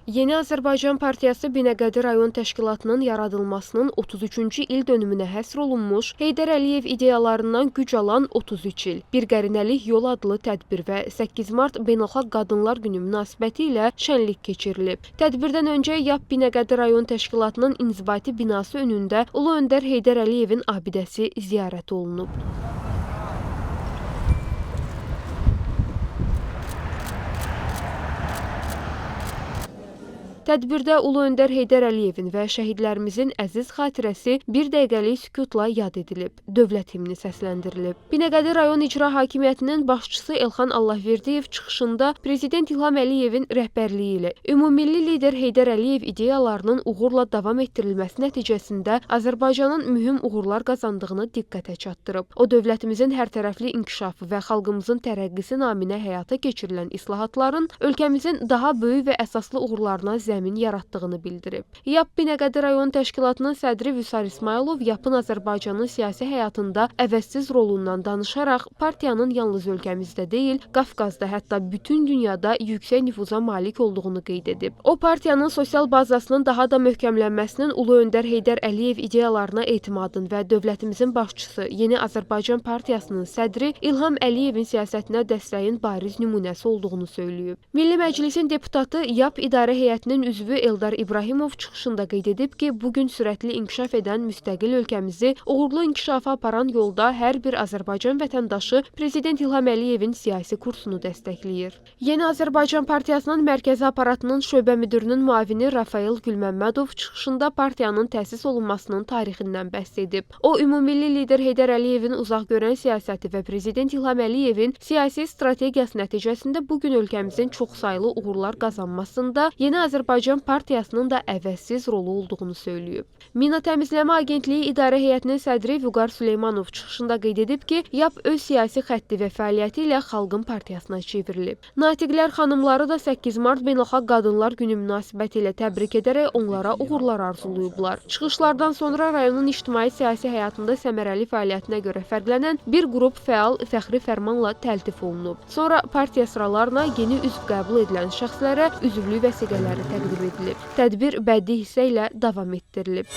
Yeni Azərbaycan Partiyası Binəqədi rayon təşkilatının yaradılmasının 33-cü il dönümünə həsr olunmuş Heydər Əliyev ideyalarından güc alan 33 il Bir qərinəlik yol adlı tədbir və 8 mart Beynəlxalq Qadınlar Günü münasibəti ilə şənlik keçirilib. Tədbirdən öncə YAP Binəqədi rayon təşkilatının inzibati binası önündə Ulu Öndər Heydər Əliyevin abidəsi ziyarət olunub. Tədbirdə Ulu Öndər Heydər Əliyevin və şəhidlərimizin əziz xatirəsi bir dəqiqəlik sükutla yad edilib, dövlət himni səsləndirilib. Binəqədi rayon icra hakimiyyətinin başçısı Elxan Allahverdiyev çıxışında Prezident İlham Əliyevin rəhbərliyi ilə ümummilli lider Heydər Əliyev ideyalarının uğurla davam etdirilməsi nəticəsində Azərbaycanın mühüm uğurlar qazandığını diqqətə çatdırıb. O, dövlətimizin hərtərəfli inkişafı və xalqımızın tərəqqisi naminə həyata keçirilən islahatların ölkəmizin daha böyük və əsaslı uğurlarına zəmin yaratdığını bildirib. YAP Binəqədi rayon təşkilatının sədri Vüsar İsmayılov YAP-ın Azərbaycanın siyasi həyatında əvəzsiz rolundan danışaraq partiyanın yalnız ölkəmizdə deyil, Qafqazda, hətta bütün dünyada yüksək nüfuza malik olduğunu qeyd edib. O, partiyanın sosial bazasının daha da möhkəmlənməsinin Ulu Öndər Heydər Əliyev ideyalarına etimadın və dövlətimizin başçısı Yeni Azərbaycan Partiyasının sədri İlham Əliyevin siyasətinə dəstəyin bariz nümunəsi olduğunu söyləyib. Milli Məclisin deputatı YAP İdarə Heyətinin üzvü Eldar İbrahimov çıxışında qeyd edib ki, bugün sürətli inkişaf edən müstəqil ölkəmizi uğurlu inkişafa aparan yolda hər bir Azərbaycan vətəndaşı Prezident İlham Əliyevin siyasi kursunu dəstəkləyir. Yeni Azərbaycan Partiyasının Mərkəzi Aparatının şöbə müdirinin müavini Rafael Gülməmmədov çıxışında partiyanın təsis olunmasının tarixindən bəhs edib. O, ümummilli lider Heydər Əliyevin uzaqgörən siyasəti və Prezident İlham Əliyevin siyasi strategiyası nəticəsində bugün ölkəmizin çoxsaylı uğurlar qazanmasında Yeni Azərbaycan Partiyasının da əvəzsiz rolu olduğunu söyləyib. Mina Təmizləmə Agentliyi İdarə Heyətinin sədri Vüqar Süleymanov çıxışında qeyd edib ki, YAP öz siyasi xətti və fəaliyyəti ilə xalqın partiyasına çevrilib. Natiqlər xanımları da 8 mart Beynəlxalq Qadınlar Günü münasibəti ilə təbrik edərək onlara uğurlar arzulayıblar. Çıxışlardan sonra rayonun ictimai-siyasi həyatında səmərəli fəaliyyətinə görə fərqlənən bir qrup fəal fəxri fərmanla təltif olunub. Sonra partiya sıralarına yeni üzv qəbul edilən şəxslərə üzvlük vəsiqələri təqdim edilib. Tədbir bədii hissə ilə davam etdirilib.